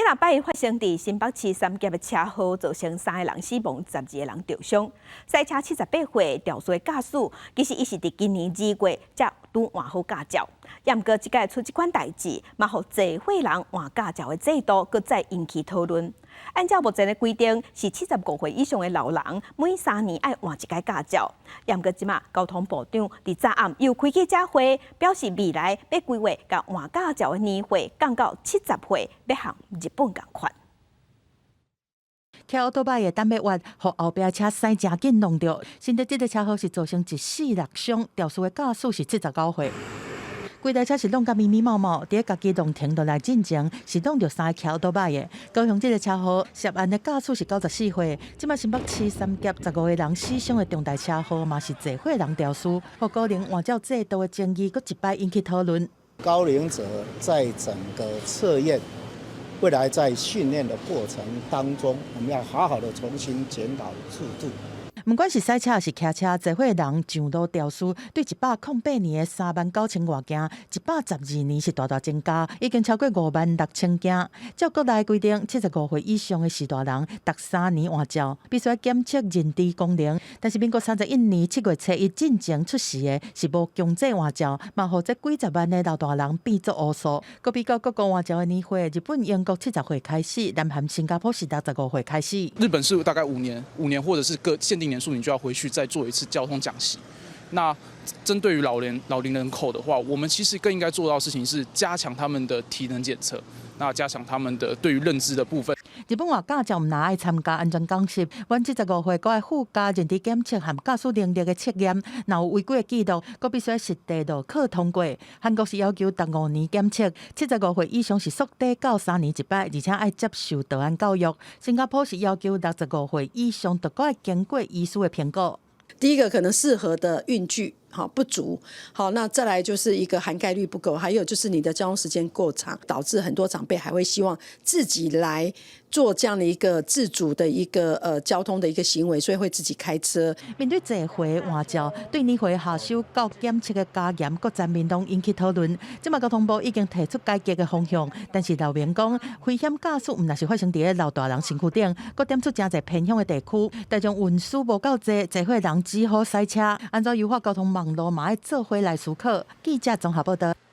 禮拜發生佇新北市三峽的車禍，造成三个人死亡，12個人著傷。駛車78歲肇事的駕駛，其實伊是佇今年2月才拄換好駕照。毋過這擺出這款代誌，嘛予濟歲人換駕照的制度，閣再引起討論。按照目前的規定，是75歲以上的老人每3年愛換一擺駕照。毋過這馬交通部長佇昨暗又開記者會，表示未來欲規劃共換駕照的年歲降到70歲，欲和日本仝款。騎歐多擺的等欲彎，予後壁車駛誠緊挵著。新竹這个車禍是造成一死六傷，肇事的駕駛是79歲。規台車是挵甲密密麻麻，佇咧家己挵停落來進前，是挵著三个騎歐多擺的。高雄這个車禍涉案的駕駛是94歲。這馬新北市三峽15個人死傷的重大車禍，嘛是濟歲人肇事，予高齡換照制度的爭議，閣一擺引起討論。高齡者在整個測驗，未來在訓練的過程當中，我們要好好的重新檢討制度。毋管是駛車抑是騎車，濟歲人上路肇事，對108年的3萬9千外件，112年是大大增加，已經超過5萬6千件。照國內規定，75歲以上的序大人，逐3年換照，必須檢測認知功能。但是民國31年7月初一進前出世的，是無強制換照，嘛予這幾十萬的老大人變做烏數。閣比較各國換照的年歲，日本、英國70歲開始，南韓、新加坡是65歲開始。日本是大概五年，5年或者是個限定年數，你就要回去再做一次交通講習。那針對於老齡人口的話，我們其實更應該做到的事情是加強他們的體能檢測，那加強他們的對於認知的部分。日本換駕照毋但愛參加安全講習，滿75歲閣愛附加認知檢測和駕駛能力的測驗，若有違規的記錄，閣必須實地路考通過。韓國是要求逐5年檢測，七十五歲以上是縮短到3年一擺，而且愛接受導安教育。新加坡是要求65歲以上，都閣愛經過醫師的評估。第一個可能適合的運具好不足，好，那再來就是一個涵蓋率不夠，還有就是你的交通時間過長，導致很多長輩還會希望自己來做這樣的一個自主的一個交通的一個行為，所以會自己開車。面對濟歲換照，對年歲下修到檢測的加嚴，閣全面攏引起討論。這馬交通部已經提出改革的方向，但是劉明講，危險駕駛毋但是發生佇咧老大人身軀頂，閣點出誠濟偏鄉的地區，大眾運輸無夠濟，濟歲人只好駛車。按怎優化交通網路，嘛愛做伙來思考。記者綜合報道。